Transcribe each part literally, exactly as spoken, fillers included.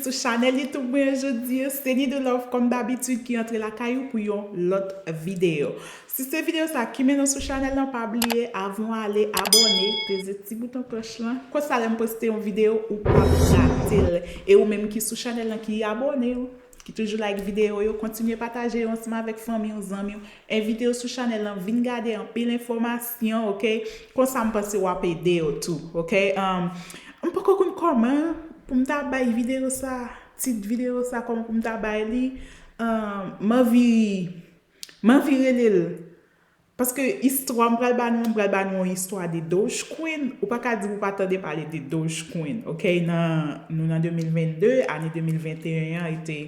Sou chanèl YouTube mwen jodi a, se Nidou Love kòm dabitid ki antre lakay ou pou yon lòt videyo. Si se videyo sa ki mennen w sou chanèl lan, pa bliye avan w ale abòne, peze ti bouton klòch lan. Konsa lè m poste yon videyo, ou p ap rate l. E ou menm ki sou chanèl lan ki abòne w, ki toujou like videyo yo, kontinye pataje yo ansanm avèk fanmi w, zanmi w. Envite yo sou chanèl lan, vin gade anpil enfòmasyon, oke? Konsa m panse w ap ede yo tou, oke? Um, m poko konn kòman pou m ta bay videyo sa, tit videyo sa, kòman pou m ta bay li. Um, m anvi, m anvi rele l. Paske istwa m pral ba nou, m pral ba nou yon istwa de Dogecoin. Ou pa ka di ou pa tande pale de Dogecoin, oke? Nan, nou nan de mil vennde, ane de mil venteyen an, e te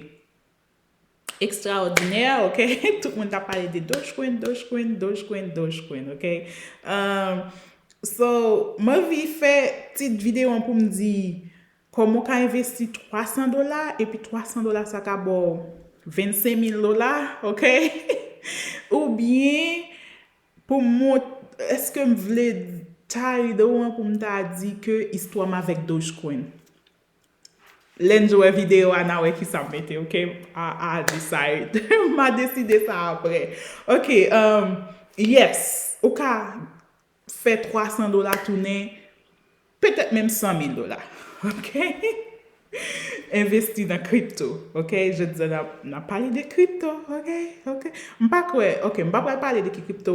ekstraòdinè, oke? Tout moun t ap pale de Dogecoin, Dogecoin, Dogecoin, Dogecoin, oke? Um, so, m anvi fè tit videyo an pou m di kòman w ka envesti twa san dola, epi twa san dola sa ka ba w vennsenk mil dola, oke? Oubyen, pou m mont-, èske m vle tire de w an pou m ta di ke istwa m avèk Dogecoin? Lè n jwe videyo a, n a wè kisa m mete, oke? I, I decide. M a deside sa apre. Oke, um, yes, ou ka fè twa san dola tounen petèt menm san mil dola, oke? Envesti nan kripto, oke? Jodi a, n ap, n ap pale de kripto, oke? Oke? M pa kwè, oke, m pa pral pale de ki kripto,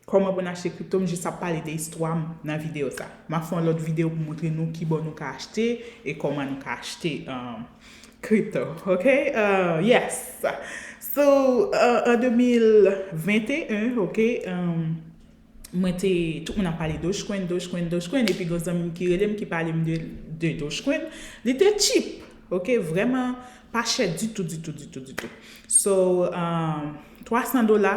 kòman pou n achte kripto, m jis ap pale de istwa m nan videyo sa. M a fè yon lòt videyo pou montre nou kibò nou ka achte e kòman nou ka achte, um, kripto, oke? Uh, yes. So, uh, an de mil venteyen, oke, um, mwen te, tout moun ap pale Dogecoin, Dogecoin, Dogecoin, epi gen zanmi m ki rele m, ki pale m de, de Dogecoin. Li te cheap, oke, vrèman pa chè ditou, ditou, ditou, ditou. So, um, twa san dola,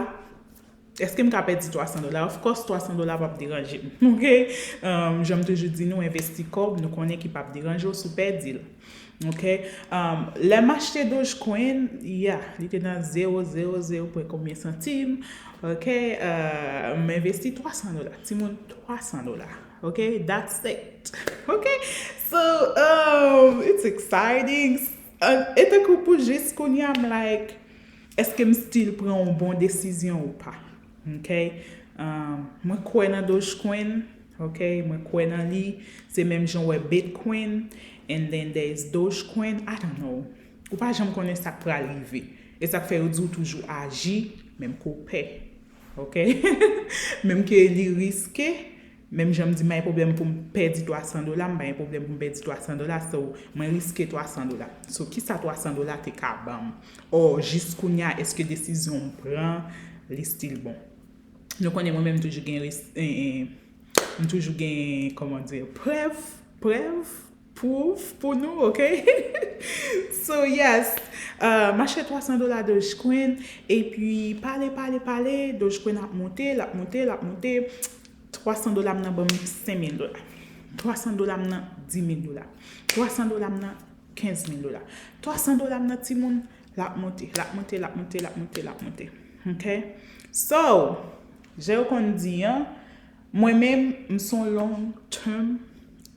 èske m ka pèdi twa san dola? Of course, twa san dola p ap deranje m, oke? Um, jan m toujou di nou, envesti kòb, nou konnen ki p ap deranje w si w pèdi l. Oke? Um, lè m achte Dogecoin, yeah, li te nan zewo, zewo, zewo pwen konbyen santim. Oke? Uh, m envesti twa san dola. Timoun, twa san dola. Oke? That's it. Oke? So, um, it's exciting. Uh, e tankou pou jis kounye a, m like, èske m still pran yon bon desizyon ou pa? Oke? Um, mwen kwè nan Dogecoin. Oke, mwen kwè nan li. Se menm jan w wè Bitcoin, and then there is Dogecoin. I don't know. Ou pa janm konnen sa k pral rive. E sa k fè yo di w toujou aji, menm ke w pè. Oke? Menm ke li riske, menm jan m di, m pa gen pwoblèm pou m pèdi twa san dola, m pa gen pwoblèm pou m pèdi twa san dola, so, mwen riske twa san dola. So, kisa twa san dola te ka ban m? Or, jis kounye a, èske desizyon m pran, li still bon? Nou konnen mwen menm m toujou gen res-, eh, eh, m toujou gen, kòman di, prèv, prèv, proof pou nou, oke? So, yes, uh, m achte twa san dola Dogecoin, epi pale, pale, pale, Dogecoin ap monte, l ap monte, l ap monte. Twa san dola m nan ban m senk mil dola. Twa san dola m nan dis mil dola. Twa san dola m nan kenz mil dola. Twa san dola m nan timoun, l ap monte, l ap monte, l ap monte, l ap monte, l ap monte. Oke? So, jan yo konn di an, mwen menm, m se yon long term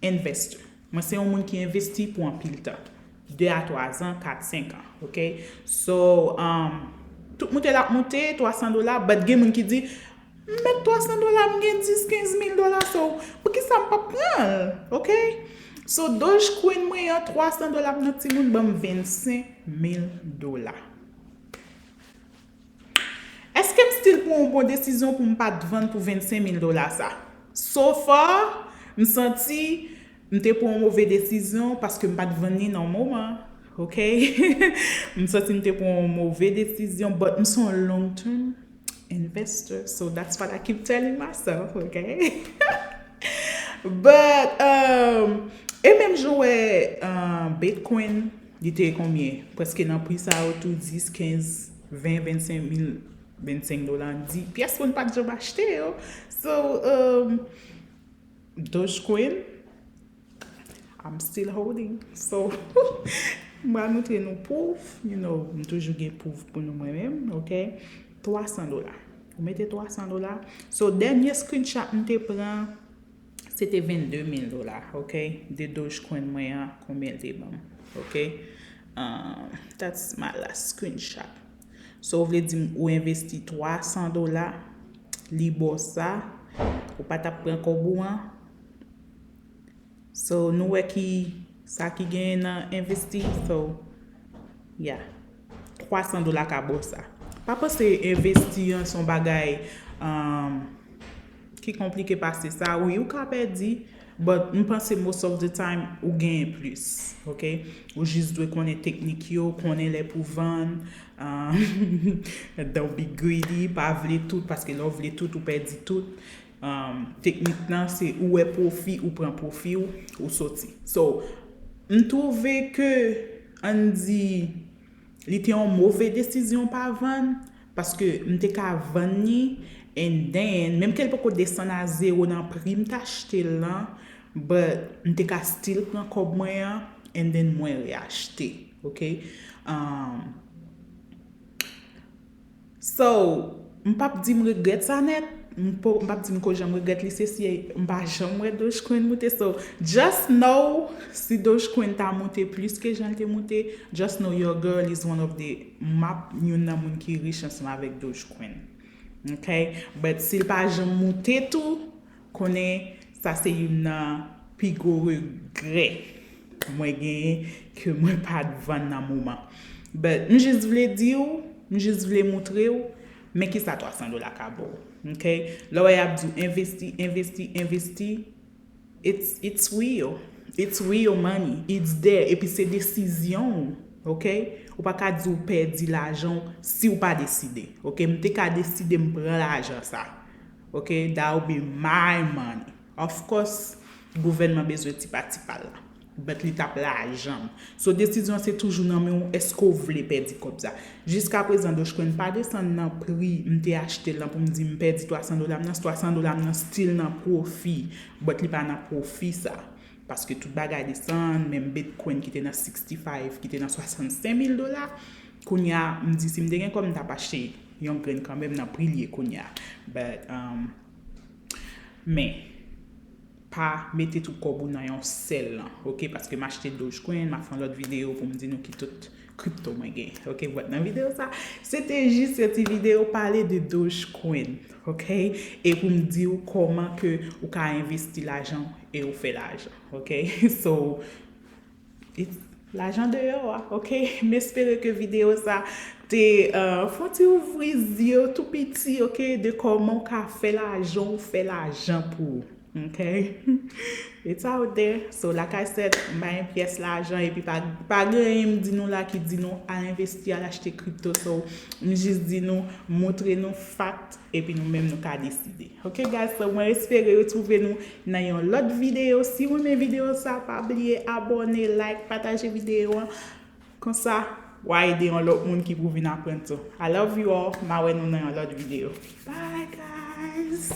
investor. Mwen se yon moun ki envesti pou anpil tan. De a twa zan, kat, senk an, oke? So, um, tout moute l ap moute, twa san dola, but gen moun ki di, m met twa san dola, m gen dis, kenz mil dola, so, poukisa m p ap pran l, oke? So, Dogecoin mwen an, twa san dola m nan timoun, ban m vennsenk mil dola. Èske m still pran yon bon desizyon pou m pa t vann pou vennsenk mil dola sa? So far, m santi m te pran yon move desizyon paske m pa t vann li nan moman. Oke? M santi m te pran yon move desizyon, but m se yon long term investor, so that's what I keep telling myself, oke? But, um, e menm jan w wè, um, Bitcoin, li te konbyen? Prèske nan pri sa yo tou, dis, kenz, ven, vennsenk mil, vennsenk dola, di pyès moun pa t janm achte yo. So, um, Dogecoin, I'm still holding. So, m pral montre nou proof, you know, m toujou gen proof pou nou mwen menm, oke? Twa san dola. Ou mete twa san dola. So, dènye screenshot m te pran, se te vennde mil dola, oke? De Dogecoin mwen an, konbyen l te ban m, oke? Um, that's my last screenshot. So, ou vle di m ou envesti twa san dola, li ba w sa, ou pa t ap pran kòb ou an. So, nou wè ki sa ki genyen nan envesti. So, yeah. Twa san dola ka ba w sa. Pa panse envesti an se yon bagay, um, ki konplike pase sa. Wi, ou ka pèdi, but m panse most of the time, ou genyen plis, ok? Ou jis dwe konnen teknik yo, konnen lè pou vann. Um, don't be greedy, pa vle tout, paske lè w vle tout, ou pèdi tout. Um, teknik nan, se ou wè pwofi, ou pran pwofi w, ou soti. So, m twouve ke, ann di, li te yon move desizyon pa vann, paske m te ka vann li, and then, menm ke l poko desann a zewo nan pri m t achte l lan, but m te ka still pran kòb mwen an, and then mwen reachte, ok? Um, so, m p ap di m regrèt sa nèt, m po- m p ap di m ko janm regrèt li, se si m pa janm wè Dogecoin moute. So, just know, si Dogecoin ta moute plis ke jan l te moute, just know your girl is one of the, m ap youn nan moun ki rich ansanm avèk Dogecoin. Ok? But si l pa janm moute tou, konnen sa se youn nan pi gwo regrè mwen genyen ke mwen pa t vann nan moman. But m jis vle di w, m jis vle moutre w, men kisa twa san dola ka ba w. Ok? Lè w wè y ap di w envesti, envesti, envesti, it's, it's real. It's real money. It's there. Epi se desizyon w. Ok? Ou pa ka di w pèdi lajan w si w pa deside. Ok? M te ka deside m pran lajan sa. Ok? That would be my money. Of course, gouvènman bezwen ti pa ti pa l la. But li t ap lajan m. So, desizyon se toujou nan men w, èske w vle pèdi kòb sa. Jiskaprezan, Dogecoin pa desann nan pri m te achte l lan pou m di m pèdi twa san dola m nan, twa san dola m nan still nan pwofi, but li pa nan pwofi sa. Paske tout bagay desann, menm Bitcoin ki te nan sixty-five, ki te nan swasannsenk mil dola, kounye a, m di si m te gen kòb, m t ap achte yon grenn kanmenm nan pri l ye kounye a. But, um, men, pa mete tout kòb ou nan yon sèl lan, ok? Paske m achte Dogecoin, m ap fè yon lòt videyo pou m di nou ki tout kripto mwen gen, ok? But nan videyo sa, se te jis yon ti videyo pale de Dogecoin, ok? E pou m di w kòman ke ou ka envesti lajan w e ou fè lajan, ok? So, it's lajan deyò a, ok? M espere ke videyo sa te, uh, fè w ti ouvri zye w tou piti, ok? De kòman w ka fè lajan w fè lajan pou ou, ok? It's out there. So, like I said, m pa gen pyès lajan epi pa, pa gen anyen m di nou la ki di nou al envesti, al achte kripto. So, m jis di nou, montre nou fact, epi nou menm nou ka deside. Ok, guys, so mwen espere retwouve nou nan yon lòt videyo. Si w renmen videyo sa, pa bliye abòne, like, pataje videyo an. Konsa, w a ede yon lòt moun ki pou vin aprann tou. I love you all. M a wè nou nan yon lòt videyo. Bye, guys!